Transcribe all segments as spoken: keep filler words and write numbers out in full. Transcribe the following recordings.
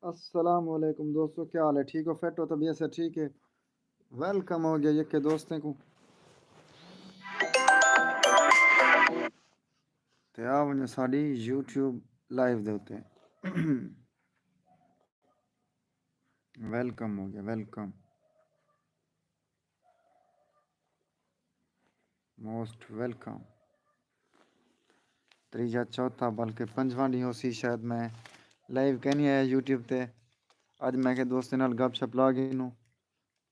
السلام علیکم دوستو، کیا حال ہے؟ ٹھیک ہو؟ فٹ ہو؟ طبیعت سے ٹھیک ہے؟ ویلکم ہو گیا یکے دوستیں کو۔ تے آ ونڄو ساݙی یوٹیوب لائیو دے اتے۔ ویلکم ہو گیا، ویلکم۔ Most welcome. تریجھا، چوتھا، بلکہ پنجواں ݙینہہ ہوسی شاید میں لائیو کینی آیا یوٹیوب تے۔ اڄ میں کہ دوستیں نال گپ شپ لا گھنوں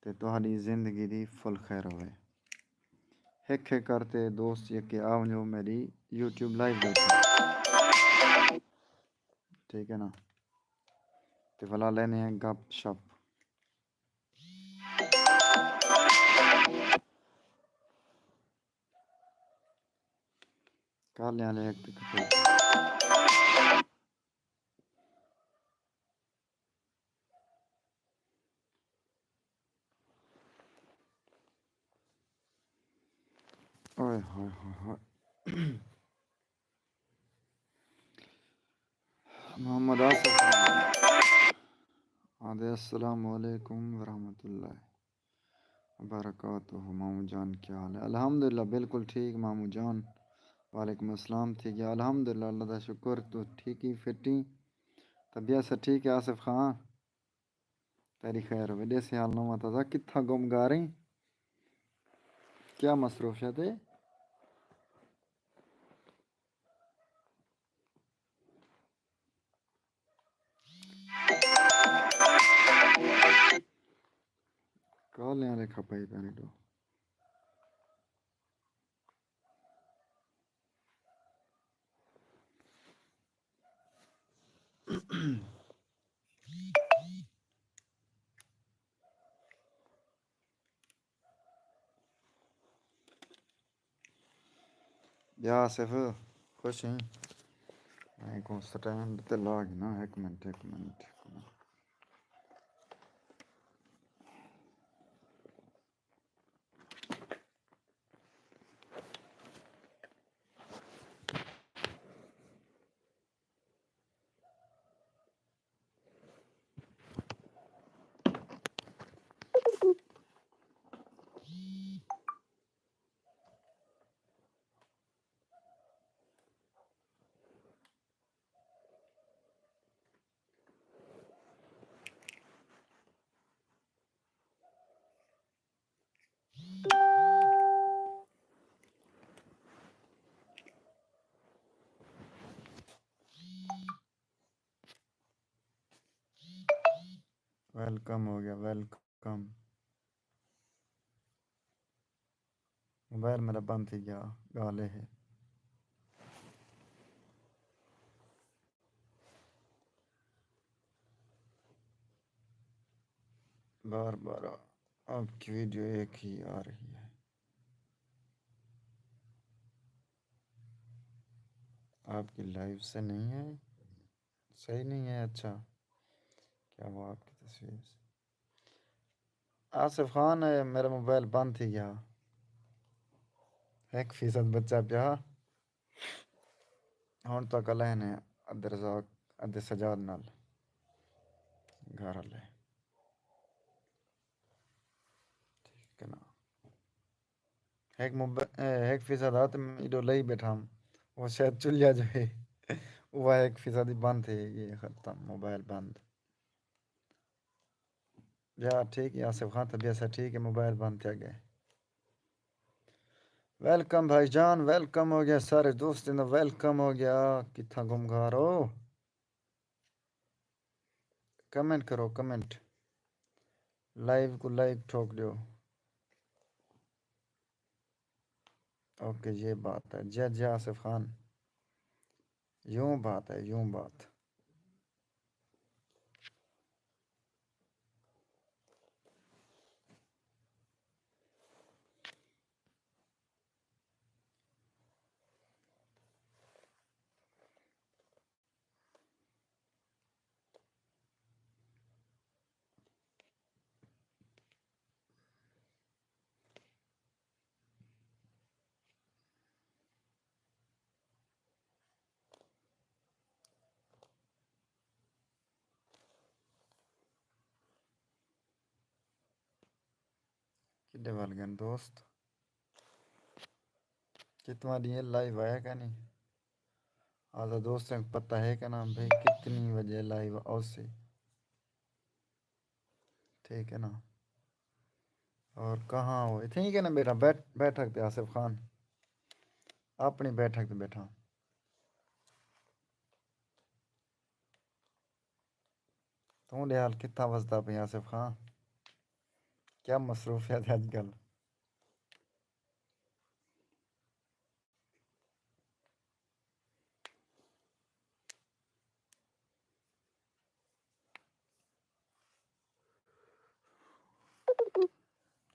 تے تہاݙی زندگی دی فل خیر ہووے۔ ہک ہک کر تے دوست یکے آ ونڄو میݙی یوٹیوب لائیو دے اتے۔ ٹھیک ہے نا؟ تے ولا لینے ہیں گپ شپ۔ کر لیاں لے ہک تے کٹے۔ اوئے ہوئے ہوئے ہوئے۔ محمد آصف آہدے، السلام علیکم ورحمۃ اللہ وبرکاتہ۔ ماموں جان، کیا حال ہے؟ الحمدللہ، بالکل ٹھیک ماموں جان۔ وعلیکم السلام، تھی ڳیا؟ الحمدللہ، اللہ دا شکر، توں ٹھیک ہیں، فٹ ہیں؟ طبیعت سے ٹھیک ہے آصف خان؟ تیݙی خیر ہووے، ݙیسے حال نواں تازہ، کتھاں گم گار ہیں؟ کیا مصروفیت ہے؟ کالیاں دے کھپائی پئے ݙو۔ ٻیا آصف، خوش ہیں؟ میں کو سٹینڈ تے لا گھناں، ہک منٹ، ہک منٹ، ہک منٹ۔ ویلکم ہو ڳیا، ویلکم۔ موبائل میݙا بند تھی ڳیا، ڳالھ اے ہے۔ بار بار آپ کی ویڈیو ایک ہی آ رہی ہے، آپ کی لائیو سے نہیں ہے۔ صحیح نہیں ہے۔ اچھا، کیا ہوا آپ کی تصویر سے؟ آصف خان، اے میرا موبائل بند تھی ڳیا، ہک فیصد بچا پیا۔ ہݨ تک الہن ہے عبدالرزاق، عبدالسجاد نال، گھر والے۔ ٹھیک ہے نا؟ ہک موب-، اے، ہک فیصد آ تے میں ایݙو لئی ٻیٹھا ہم۔ او شاید چلیا جو ہے۔ او ہک فیصد ہی بند تھی ڳئی، ختم، موبائل بند۔ یا ٹھیک ہے آصف خان، طبیعت سے ٹھیک ہے، موبائل بند تھی ڳئے۔ ویلکم بھائی جان، ویلکم ہو ڳیا، سارے دوستیں دا ویلکم ہو ڳیا۔ کتھاں گم گھار ہو؟ کمنٹ کرو، کمنٹ۔ لائیو کوں لائک ٹھوک ݙیو۔ اوکے، یہ بات ہے۔ جی، جی آصف خان، یوں بات ہے، یوں بات۔ تے ول ڳن دوست، کتنا ݙینہہ لائیو آیا کہ نہیں؟ آدھا دوستیں کو پتہ ہے کہ نا بھئی کتنی وجے لائیو آؤسی؟ ٹھیک ہے نا؟ اور کہاں ہو؟ اتھے ہی کہ نا بیٹھا، بیٹھ-، بیٹھک تے آصف خان، اپݨی بیٹھک تے بیٹھا۔ توں ݙے حال کتھاں وسدا پئیں آصف خان؟ کیا مصروفیت ہے اڄ کل؟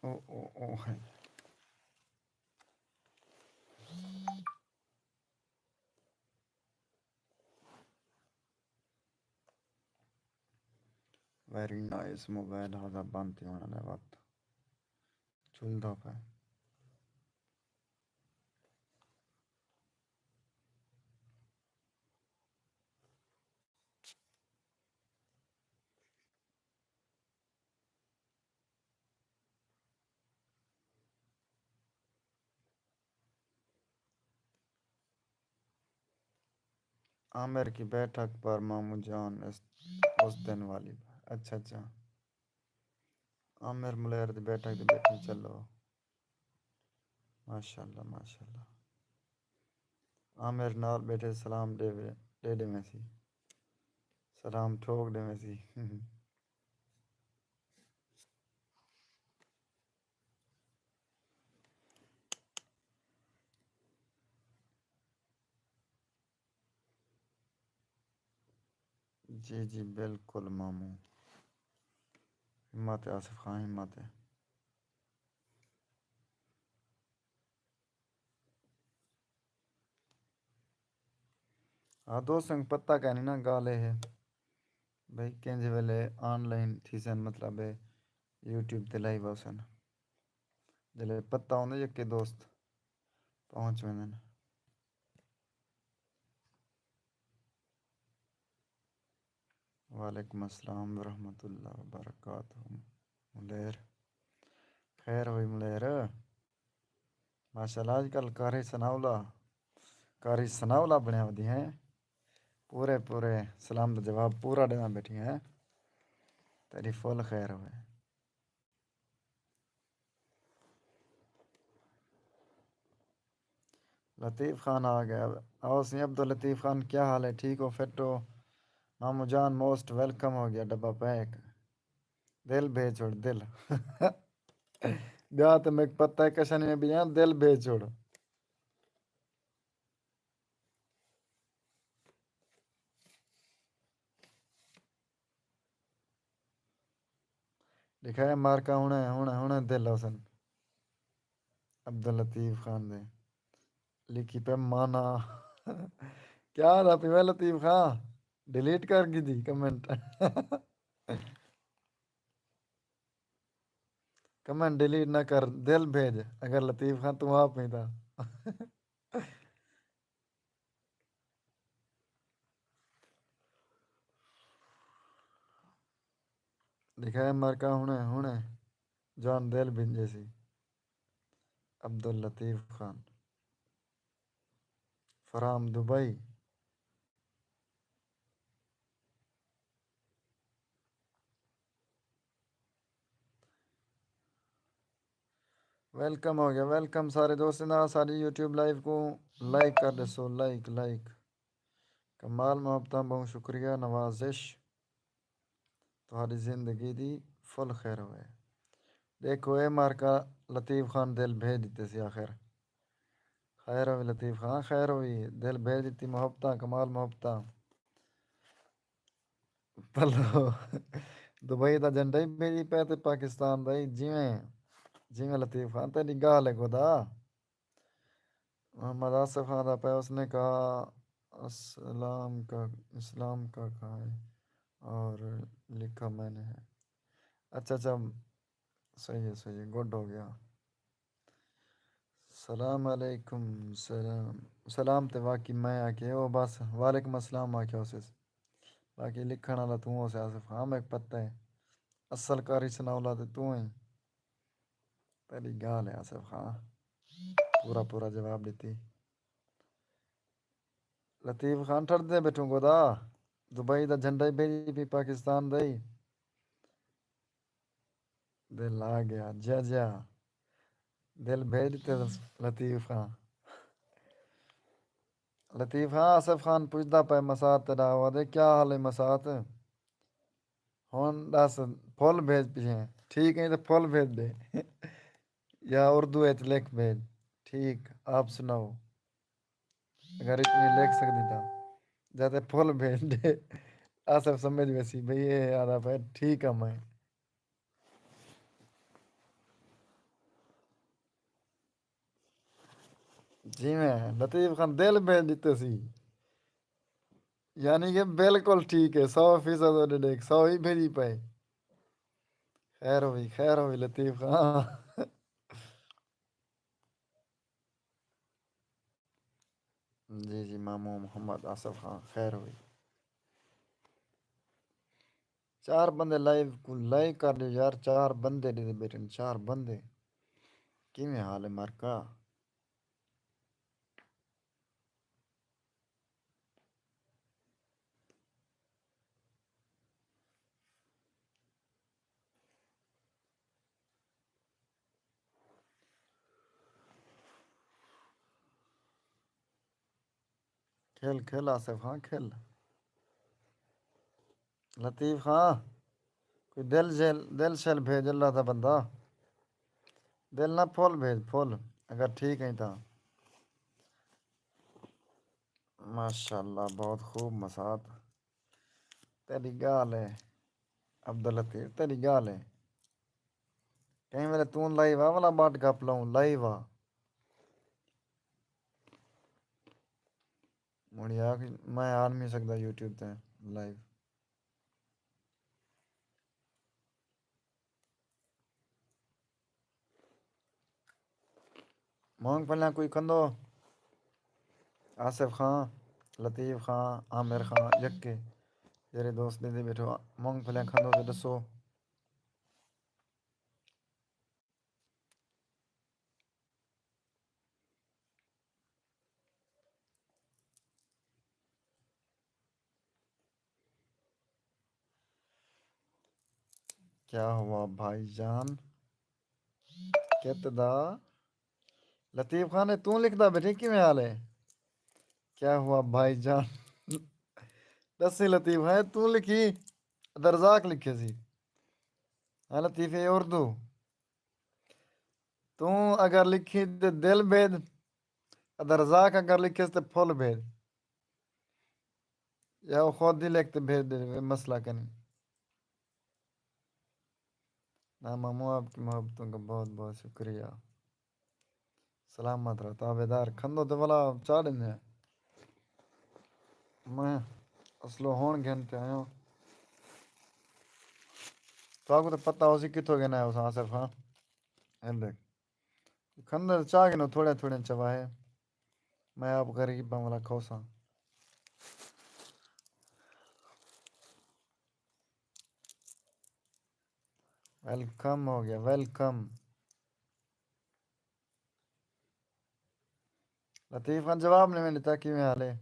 او، او، او، ہے۔ ویری نائس موبائل، ہاں بند تھیوݨ آلے وقت چلدا پئے۔ عامر کی بیٹھک پر ماموں جان اس، اس دن والی۔ اچھا، اچھا۔ عامر ملیر دی بیٹھک تے بیٹھے، چلو۔ ماشاءاللہ، ماشاءاللہ۔ عامر نال بیٹھے سلام ݙے، ݙے ݙیویں سی۔ سلام ٹھوک ݙیویں سی۔ جی، جی، بالکل ماموں۔ ہمت ہے آصف خان، ہمت ہے۔ ہاں، دوستیں کو پتہ کائنی نا، ڳالھ اے ہے بھئی کینجھے ویلے آن لائن تھیسن، مطلب ہے یوٹیوب تے لائیو ہوسن۔ جلے پتہ ہوندے یکے دوست پہنچ ویندن۔ وعلیکم السلام ورحمۃ اللہ وبرکاتہ۔ ملیر، خیر ہوئی ملیر؟ ماشاءاللہ، اڄ کل قاری ثناء اللہ، قاری ثناء اللہ بݨیا ودی ہیں۔ پورے، پورے سلام دا جواب پورا ݙیندا بیٹھی ہیں۔ تیݙی فل خیر ہوئے۔ لطیف خان آ ڳیا۔ آؤ سئیں عبداللطیف خان، کیا حال ہے؟ ٹھیک ہو؟ فٹ ہو؟ ماموں جان موسٹ ویلکم ہو ڳیا ڈبہ پیک۔ دل بھیج چھوڑ، دل۔ ٻیا تے میک پتہ ہے کشانی میں بھی ہیں، دل بھیج چھوڑ۔ ݙکھائے مارکا ہݨے، ہݨے، ہݨے دل ہوسن عبداللطیف خان دے۔ لکھی پئے مانا۔ کیا آہدا پیا لطیف خان؟ ڈیلیٹ کر گھدی کمنٹ۔ کمنٹ ڈیلیٹ نہ کر، دل بھیج۔ اگر لطیف خان توں آپ ہی تاں۔ ݙکھائے مارکا ہݨے، ہݨے جان دل بھنجے سی۔ عبداللطیف خان، فرام دبئی۔ ویلکم ہو ڳیا، ویلکم سارے دوستاں دا۔ ساݙی یوٹیوب لائیو کوں لائک کر ݙیسو، لائک، لائک۔ کمال محبتاں، ٻہوں شکریہ، نوازش۔ تہاݙی زندگی دی فل خیر ہوئے۔ ݙیکھو اے مارکا لطیف خان دل بھیج ݙتے سی آخر۔ خیر ہوئی لطیف خان، خیر ہوئی، دل بھیج ݙتی، محبتاں، کمال محبتاں۔ پلو دبئی دا جھنڈا ہی بھیجی پئے تے پاکستان دا ہی، جیویں، جیویں لطیف خان تیݙی ڳالھ ہے خدا۔ محمد آصف آہدا پئے، اس نے کہا، اسلام کا، اسلام کا کہا ہے اور لکھا میں نے ہے۔ اچھا، اچھا، صحیح ہے، صحیح ہے، گڈ ہو ڳیا۔ سلام علیکم، سلام۔ سلام تے واقعی میں آکھے، او بس، وعلیکم السلام آکھیا ہوسے۔ باقی لکھݨ والا توں ہوسے آصف، ہاں، میک پتہ ہے۔ اصل قاری ثناء اللہ تے توں ہیں۔ تیݙی ڳالھ ہے آصف خان، پورا پورا جواب ݙتی۔ لطیف خان ٹھردے ٻیٹھوں گودا، دبئی دا جھنڈا ہی بھیجی پئی پاکستان دا ہی۔ دل آ ڳیا جیا جیا، دل بھیج ݙتے لطیف خان۔ لطیف خان، آصف خان پچھدا پئے مسات تیݙا، آہدے کیا حال ہے مسات؟ ہݨ ݙس، پھل بھیج پچھیں، ٹھیک ہے تے پھل بھیج ݙے۔ یا اردو وچ لکھ بھیج، ٹھیک آپ سناؤ؟ اگر اتنی لکھ سڳدیں تاں جاتے پھل بھیج ݙے۔ آصف سمجھ ویسی بھئی اے آہدا پئے ٹھیک آ میں۔ جیویں لطیف خان دل بھیج ݙتے سی، یعنی کہ بالکل ٹھیک ہے، سو فیصد اوݙے ݙیکھ، سو ہی بھیجی پئے۔ خیر ہوئی، خیر ہوئی لطیف خان۔ جی جی ماموں محمد آصف خان، خیر ہوئی۔ چار بندے لائیو کوں لائک کر ݙیو یار، چار بندے ݙیہدے ٻیٹھن، چار بندے۔ کیویں حال ہے مارکا؟ کھل کھل آصف خان کھل۔ لطیف خان، کوئی دل شل، دل شل بھیج، اللہ دا بندہ۔ دل نہ پھل بھیج، پھل، اگر ٹھیک ہیں تاں۔ ماشاءاللہ، بہت خوب مسات۔ تیݙی ڳالھ ہے عبداللطیف، تیݙی ڳالھ ہے۔ کہیں ویلے توں لائیو آ ولا ٻٹ گپ لوں، لائیو آ۔ مڑی آ کہ میں آ نہیں سڳدا یوٹیوب تے لائیو۔ مونگ پھلیاں کوئی کھندو؟ آصف خان، لطیف خان، عامر خان، یکے جیڑھے دوست ݙیہدے ٻیٹھو، مونگ پھلیاں کھندو تے ݙسو۔ کیا ہوا بھائی جان؟ کت دا؟ لطیف خان، اے توں لکھدا ٻیٹھیں، کیویں حال ہے؟ کیا ہوا بھائی جان؟ ݙسی لطیف خان، اے توں لکھی؟ عبدالرزاق لکھے سی۔ ہاں لطیف، اے اردو۔ توں اگر لکھی تے دل بھیج، عبدالرزاق اگر لکھیس تے پھل بھیج۔ یا او خود ہی لکھ تے بھیج ݙے، مسئلہ کائنی۔ نا ماموں، آپ کی محبتوں کا بہت بہت شکریہ۔ سلامت رہو تابعدار۔ کھندو تے ولا چا ݙیندے ہیں۔ میں اصلو ہݨ گھن تے آیاں۔ تہاکوں تے پتہ ہوسی کتھوں گھن آیا ہوساں آصف خان۔ اے ݙیکھ۔ کھندے تے چا گھنو تھوڑے تھوڑے چواہے۔ میں آپ غریب ہاں ولا کھوساں۔ ویلکم ہو ڳیا، ویلکم۔ لطیف خان جواب نہیں ݙتا، کیویں حال ہے؟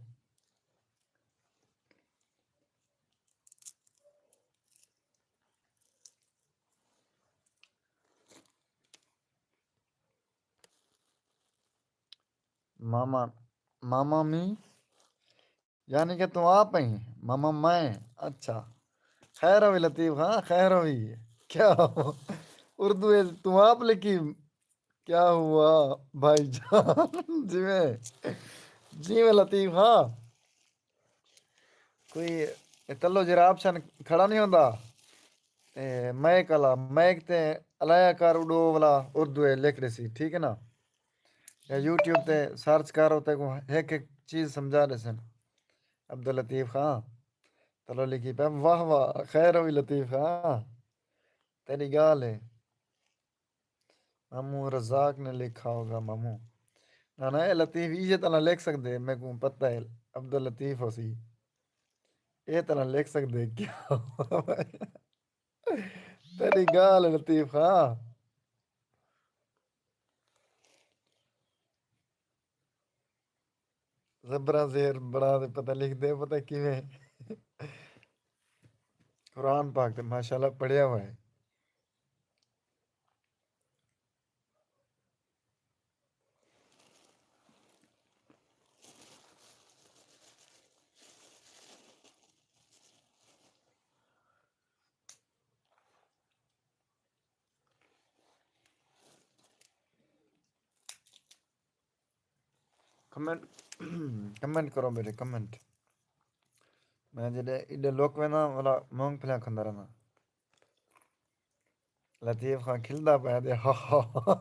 ماما، ماما می، یعنی کہ توں آپ ہیں؟ ماما میں، اچھا۔ خیر ہوئی لطیف خان، خیر ہوئی۔ کیا اردو ہے، توں آپ لکھی؟ کیا ہوا بھائی جان؟ جیویں، جیویں لطیف خان۔ کوئی اے تلو جیڑھا آپشن کھڑا نہیں ہوندا، اے مائیک آلا، مائیک تے الایا کر، اݙو ولا اردو اے لکھ ݙیسی، ٹھیک ہے نا؟ یا یوٹیوب تے سرچ کر، اتے کوں ہک ہک چیز سمجھا ݙیسن۔ عبداللطیف خان تلو لکھی پیا، واہ واہ، خیر ہوئی لطیف خان، تیݙی ڳالھ ہے۔ ماموں رزاق نے لکھا ہوگا ماموں۔ نہ نہ، اے لطیف ایجھے تاں نہ لکھ سڳدے، میکوں پتہ ہے عبداللطیف ہوسی۔ اے تاں نہ لکھ سڳدے کیا؟ تیݙی ڳالھ ہے لطیف خان۔ زبراں زیر بݨا تے پتہ لکھدے، پتہ کیویں؟ قرآن پاک تے ماشاءاللہ پڑھیا ہویا ہے۔ کمنٹ، کمنٹ کرو میرے، کمنٹ۔ میں جیڑھے ایڈے لوک وینا والا مونگ پھلیاں کھندا رہنا۔ لطیف خان کھلدا پیا دے، ہا ہا۔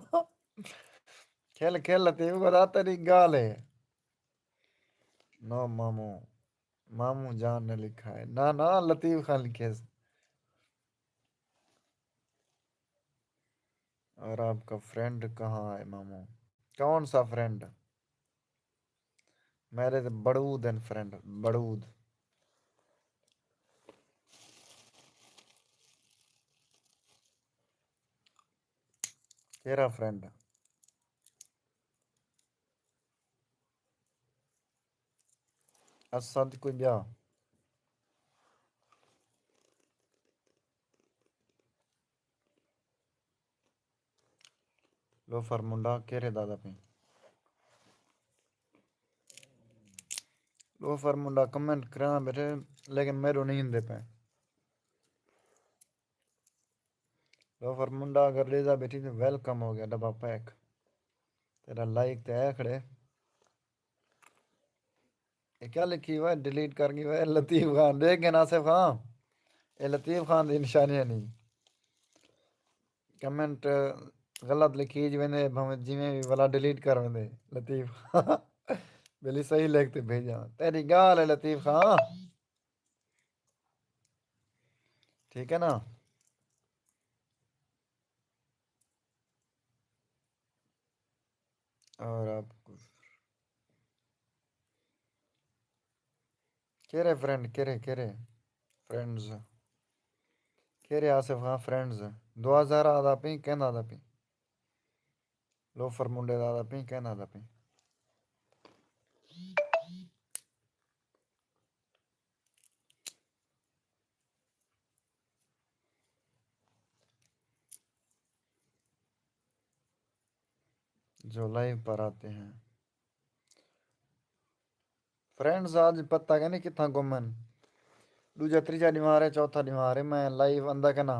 کھل کھل لطیف، خدا تیری گال ہے۔ نو مامو، مامو جان نے لکھا ہے۔ نہ نہ، لطیف خان لکھے۔ اور آپ کا فرینڈ کہاں ہے مامو؟ کون سا فرینڈ؟ میرے تے بڑود ہیں فرینڈ، بڑود۔ کیرا فرینڈ؟ اسد کوئی ٻیا؟ لوفر منڈا کیرے دادا پیں؟ لوفر منڈا کمنٹ کراں بیٹھے، لیکن میرو نہیں ہندے پے۔ لوفر منڈا اگر ڈیزا بیٹھی تو ویلکم ہو گیا ڈبا پیک۔ تیرا لائک تے آیا کھڑے۔ اے کیا لکھی ہوئے؟ ڈیلیٹ کر گئی ہوئے۔ لطیف خان، دیکھ گئے نا آصف خان؟ اے لطیف خان دی نشانی ہے نہیں۔ کمنٹ غلط لکھی جو ویندے، بھاویں جویں وی ولا ڈیلیٹ کر ویندے۔ لطیف خان بلی صحیح لکھ تے بھیجا۔ تیری گال ہے لطیف خان۔ ٹھیک ہے نا؟ اور آپ کو کیرے فرینڈ، کیرے، کیرے فرینڈز؟ کیرے آصف خان فرینڈز؟ دعا زہرا آدا پئی، کیندا آدا پئی؟ لوفر منڈے دا آدا پئی، کیندا آدا پئی؟ جو لائیو پر آتے ہیں۔ فرینڈز، آج پتہ کائنی کتھاں گم ہن۔ ݙوجھا تریجھا ݙینہوار ہے، چوتھا ݙینہوار ہے، میں لائیو آندا کائنا۔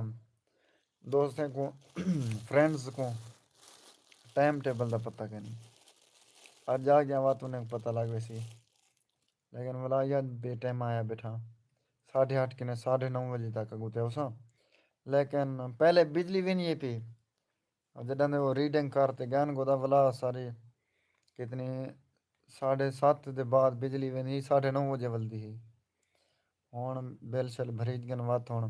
دوستیں کوں، فرینڈز کوں ٹائم ٹیبل دا پتہ کائنی۔ اڄ آ ڳیا وت انہیں کوں پتہ لڳ ویسی۔ لیکن ولا یار بے ٹائم آیا بیٹھا۔ ساڈھے اٹھ کنے ساڈھے نو وڄے تک اڳوں تے ہوساں۔ لیکن پہلے بجلی ویندی پئی۔ اور جݙاں دے او ریڈنگ کر تے ڳئن، گودا ولا ساری کتنی، ساڈھے ست دے بعد بجلی ویندی ہئی، ساڈھے نو وڄے ولدی ہئی۔ ہݨ بل شل بھریج ڳن وت ہݨ،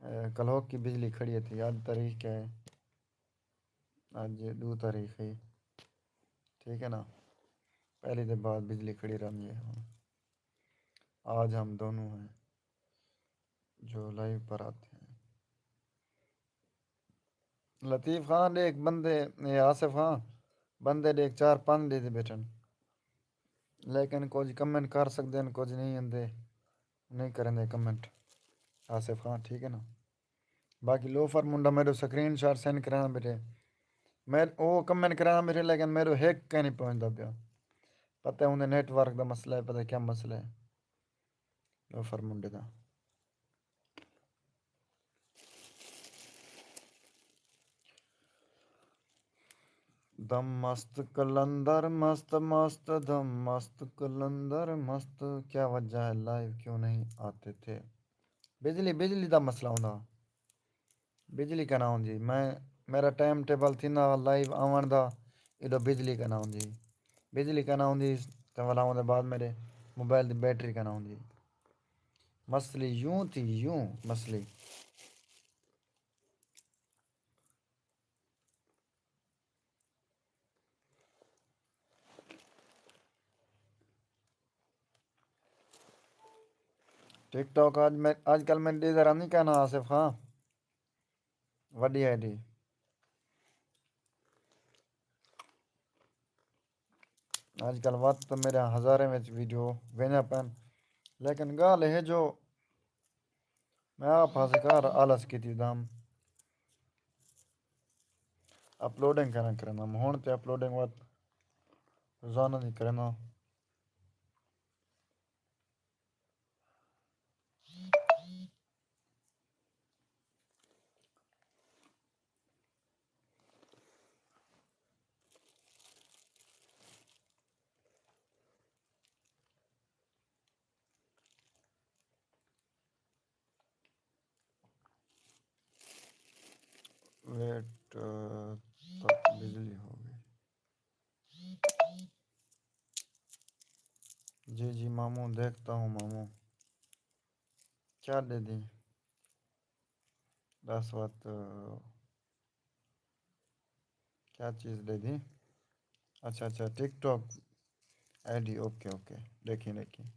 اے، کلہوکی بجلی کھڑی تھی۔ اڄ تاریخ کیا ہے؟ اڄ ݙو تاریخ ہے۔ ٹھیک ہے نا؟ پہلی دے بعد بجلی کھڑی رہندی ہے ہݨ۔ آج ہم دونوں ہیں جو لائیو پر آتے ہیں۔ لطیف خان ݙیکھ بندے، اے آصف خان، بندے ݙیکھ چار پنج ݙیہدے بیٹھن۔ لیکن کجھ کمنٹ کر سڳدے ہن، کجھ نہیں آندے، نہیں کریندے کمنٹ۔ آصف خان، ٹھیک ہے نا؟ باقی لوفر منڈا میݙو سکرین شاٹ سینڈ کرانا بیٹھے۔ میں او کمنٹ کرانا بیٹھے، لیکن میݙو ہک کہیں نہیں پہنچدا پیا۔ پتہ ہے اوندے نیٹ ورک دا مسئلہ ہے، پتہ ہے کیا مسئلہ ہے۔ لوفر منڈے دا۔ دم مست قلندر مست مست، دم مست قلندر مست۔ کیا وجہ ہے لائیو کیوں نہیں آتے تھے؟ بجلی، بجلی دا مسئلہ ہوندا۔ بجلی کنا ہوندی۔ میں، میرا ٹائم ٹیبل تھیندا ہا لائیو آوݨ دا، ایݙو بجلی کنا ہوندی۔ بجلی کنا ہوندی تے ولا اوندے بعد میݙے موبائل دی بیٹری کنا ہوندی۔ مسئلے یوں تھی یوں مسئلے۔ ٹک ٹاک اڄ میں، اڄ کل میں ݙیہدا رہندی کائنا آصف خان۔ وݙی آئی ڈی۔ اڄ کل وت میرے ہزاریں وچ ویڈیو ویندیاں پن، لیکن ڳالھ اے جو میں آپ ہاسے کار آلس کیتی دم اپلوڈنگ کرݨ کریندم۔ ہݨ تے اپلوڈنگ وت روزانہ دی کرینداں۔ ویٹ، آ، تک بجلی ہو گئی۔ جی جی ماموں، دیکھتا ہوں ماموں۔ کیا ݙے دی؟ دس وت، آ، کیا چیز ݙے دی؟ اچھا اچھا، ٹک talk I D, okay okay, ݙیکھیں ݙیکھیں۔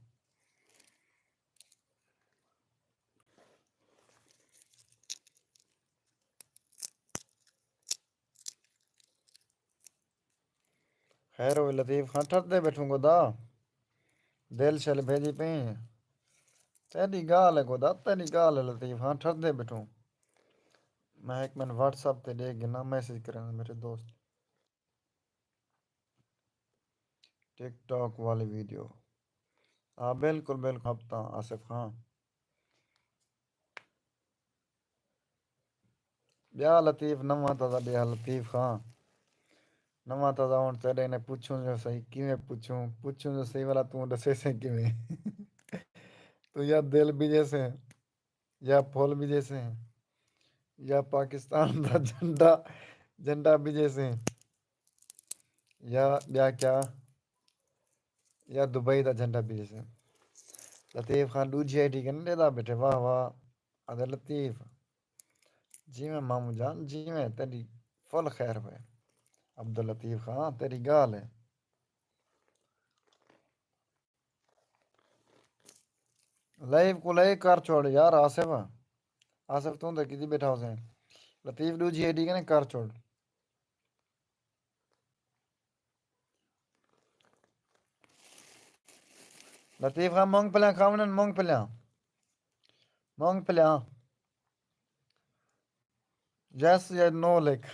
خیر ہووے لطیف خان، ٹھردے ٻیٹھوں گدا۔ دل شل بھیڄی پئیں۔ تیݙی ڳالھ ہے گدا، تیݙی ڳالھ ہے لطیف خان، ٹھردے ٻیٹھوں۔ میں ہک منٹ واٹس ایپ تے ݙیکھ گھناں، میسج کرݨ میرے دوست۔ ٹک ٹاک والی ویڈیو۔ ہا بالکل بالکل، ہفتہ آصف خان۔ ٻیا لطیف، نواں تازہ ٻیا لطیف خان۔ نواں تازہ ہݨ تیݙے نے پچھوں جو صحیح، کیویں پچھوں، پچھوں جو صحیح والا توں ݙسیسیں کیویں۔ توں یا دل بھیڄیسیں، یا پھل بھیڄیسیں، یا پاکستان دا جھنڈا، جھنڈا بھیڄیسیں، یا ٻیا کیا، یا دبئی دا جھنڈا بھیڄیسیں۔ لطیف خان ݙوجھی آئی ڈی کنے ݙیہدا ٻیٹھے، واہ واہ۔ آہدے لطیف، جیویں ماموں جان، جیویں، تیݙی فل خیر ہوئے۔ عبداللطیف خان، تیݙی ڳالھ ہے۔ لائیو کوں لائک کر چھوڑ یار آصف۔ آصف توں تے کیتی ٻیٹھا ہوسیں۔ لطیف ݙوجھی آئی ڈی کنے کر چھوڑ۔ لطیف خان، مونگ پھلیاں کھاوݨن، مونگ پھلیاں۔ مونگ پھلیاں۔ یس یا نو لکھ۔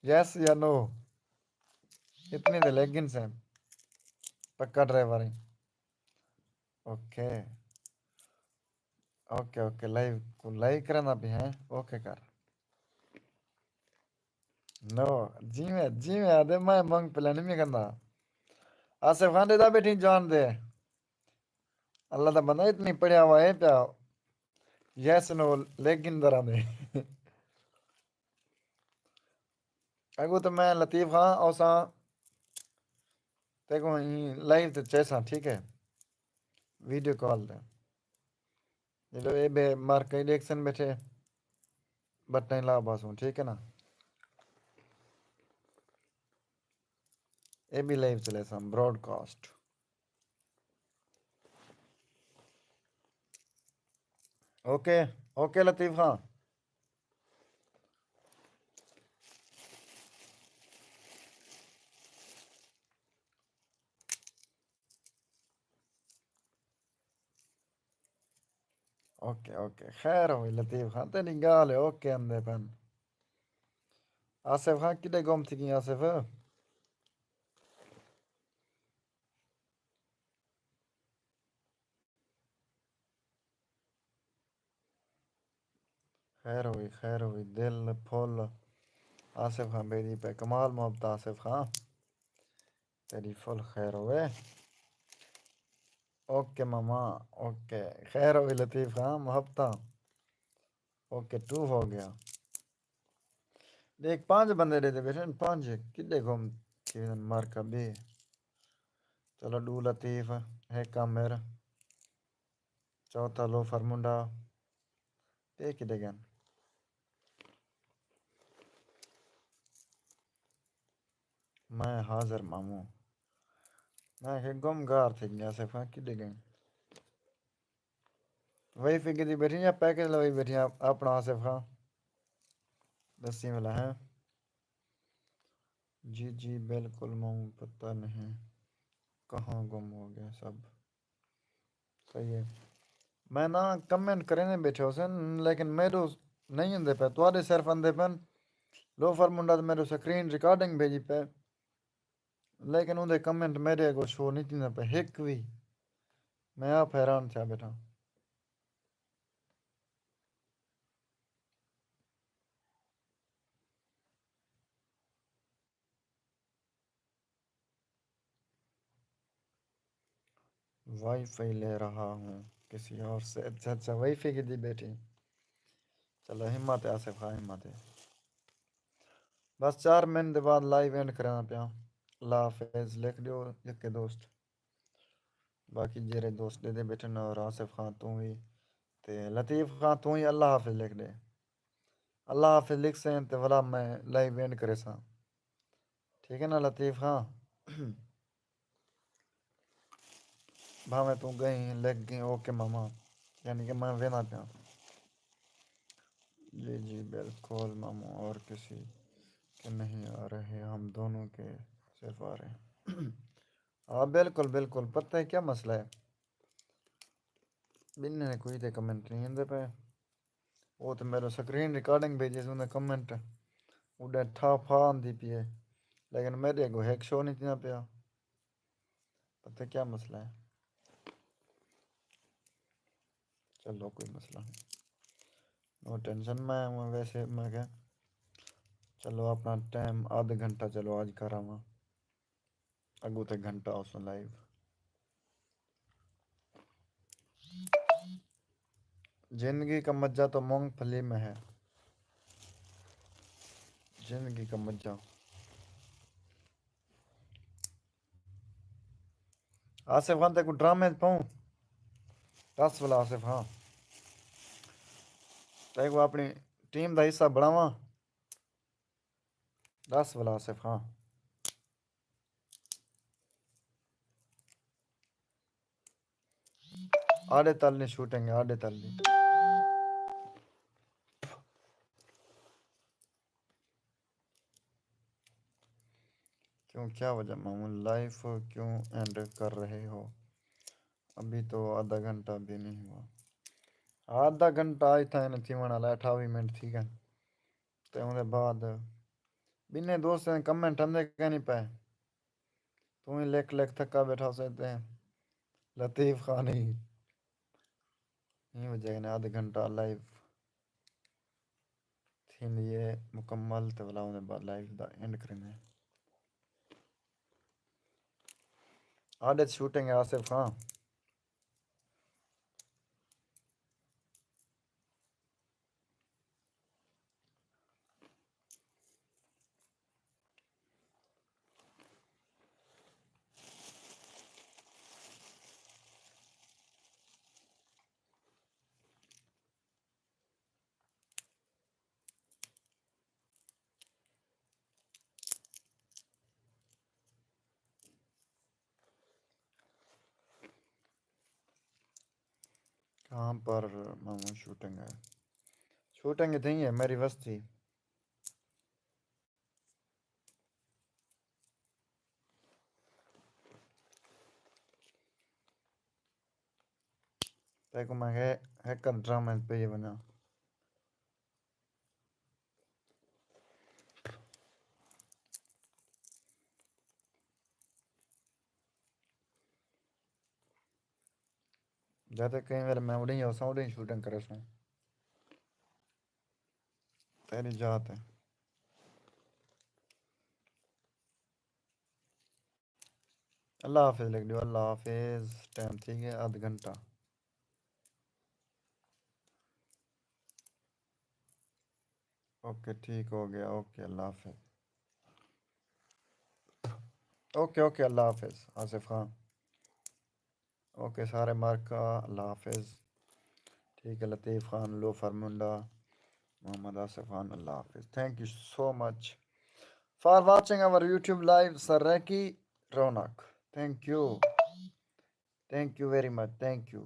یس یا نو۔ اتنی تے لکھ گھنسیں۔ پکا ڈرائیور ہیں۔ اوکے۔ اوکے، اوکے، لائیو کوں لائیو کریندا پئیں ہیں۔ اوکے کر۔ نو، جیویں، جیویں آہدے میں مونگ پھلیاں نی میں کھاندا۔ آصف خان ݙیہدا ٻیٹھیں جان دے۔ اللہ دا بندہ اتنی پڑھیا ہوا ہے پیا۔ یس نو لکھ گھندے رہندے۔ اڳوں تے میں لطیف خان اوساں تیکوں ایں لائیو تے چیساں، ٹھیک ہے؟ ویڈیو کال تے۔ جیڑھے اے ٻئے مارکے ݙیکھسن ٻیٹھے، بٹن لا باسوں، ٹھیک ہے نا؟ اے بھی لائیو چلیساں، broadcast. Okay, okay Latif Khan. Okay, okay, خیر ہوئی لطیف خان، تیݙی ڳالھ ہے، اوکے آندے پن۔ آصف خان کݙے گم تھی ڳئیں آصف؟ خیر ہوئی، خیر ہوئی، دل پھل۔ آصف خان بھیڄی پئے، کمال محبت آصف خان۔ تیݙی فل خیر ہووے۔ اوکے ماما، اوکے۔ خیر ہووے لطیف خان، محبتاں۔ اوکے، ٹو ہو ڳیا۔ ݙیکھ، پنج بندے ݙیہدے ٻیٹھے ہن، پنج کݙے گم تھی ویندن، مارکا ٻئے۔ چلو، ݙو لطیف، ہک عامر، چوتھا لوفر منڈا، ٻئے کݙے ڳئن؟ میں حاضر ماموں۔ میں کہ گم گار تھی ڳیا، آصف خان کݙے ڳئن؟ وائی فائی کیتی ٻیٹھیں یا پیکج لوائی ٻیٹھیں آپ-، اپݨا آصف خان؟ ݙسیں ولا ہیں۔ جی جی، بالکل موں پتہ نہیں کہاں گم ہو گیا سب۔ صحیح ہے۔ میں نہ کمنٹ کریندے بیٹھے ہوسن، لیکن میڈو نہیں آندے پئے، تہاڈے صرف آندے پن۔ لوفر منڈا تے میڈو سکرین ریکارڈنگ بھیجی پئے، لیکن اوندے کمنٹ میڈے اگوں شو نہیں تھیندا پئے ہک وی۔ میں آپ حیران تھیا بیٹھا۔ وائی فائی لے رہا ہوں کسی اور سے۔ اچھا اچھا، وائی فائی کی دی بیٹھی۔ چلو، ہمت ہے آصف خان، ہمت ہے۔ بس چار منٹ دے بعد لائیو اینڈ کرانا پیا۔ اللہ حافظ لکھ دیو جکے دوست۔ باقی جیرے دوست دے دے بیٹھے نے، اور آصف خان توں وی تے لطیف خان توں وی اللہ حافظ لکھ دے۔ اللہ حافظ لکھ سیں تے ولا میں لائیو اینڈ کرے ساں۔ ٹھیک ہے نا لطیف خان؟ بھاویں توں گئیں، لکھ گئیں، اوکے ماما، یعنی کہ میں وینا پیاں۔ جی جی بالکل ماموں، اور کسی کے نہیں آ رہے، ہم دونوں کے صرف آ رہے ہیں۔ ہاں بالکل بالکل، پتہ ہے کیا مسئلہ ہے؟ بننے نے کوئی تے کمنٹ نہیں آندے پئے۔ وہ تو میرے سکرین ریکارڈنگ بھیجے سی، انہیں کمنٹ اڈے ٹھا پھا آندی پی ہے، لیکن میرے اگوں ہیک شو نہیں تھینا پیا۔ پتہ کیا مسئلہ ہے؟ چلو کوئی مسئلہ نہیں، نو ٹینشن۔ میں میں ویسے میں کہا چلو اپنا ٹائم آدھ گھنٹہ چلو آج کر آواں، اگوں تے گھنٹہ اس لائیو۔ زندگی کا مزہ تو مونگ پھلی میں ہے۔ زندگی کا مزہ۔ آصف خان تیکوں ڈرامے پاؤں؟ دس ولا آصف خان، تیکوں اپنی ٹیم دا حصہ بناواں؟ دس ولا آصف خان۔ آڈے تل نہیں شوٹنگ ہے، آڈے تل نہیں۔ کیوں، کیا وجہ ماموں، لائف کیوں اینڈ کر رہے ہو؟ ابھی تو آدھا گھنٹہ بھی نہیں ہوا۔ آدھا گھنٹہ آج تھا انہیں تھیوݨ والا، اٹھاوی منٹ تھی گئے۔ تے اوندے بعد بننے دوستیں کمنٹ آندے کائنی پئے۔ توں ہی لکھ لکھ تھکا بیٹھا سے تے لطیف خان ہی۔ ایں وجہ کنے آدھ گھنٹہ لائیو تھیندی ہے مکمل، تے ولا اوندے بعد لائیو دا اینڈ کریندے۔ آڈے شوٹنگ ہے آصف خان۔ کہاں پر ماموں شوٹنگ ہے؟ شوٹنگ اتھے ہی ہے، میری وستی۔ تیکوں میں کہ ہک ڈرامے پئی ونڄاں۔ جاتے کہیں ویلے میں اڈیں ہوساں، اڈیں شوٹنگ کریسوں۔ تیری جات ہے۔ اللہ حافظ لکھ ݙیو، اللہ حافظ۔ ٹائم تھی ڳیا ادھ گھنٹہ۔ اوکے، ٹھیک ہو گیا۔ اوکے، اللہ حافظ۔ اوکے، اوکے، اللہ حافظ آصف خان۔ اوکے، سارے مارکا، اللہ حافظ۔ ٹھیک ہے، لطیف خان، لوفر منڈا، محمد آصف خان، اللہ حافظ۔ Thank you so much for watching our YouTube live, Saraiki Ronaq. Thank you. Thank you very much. Thank you.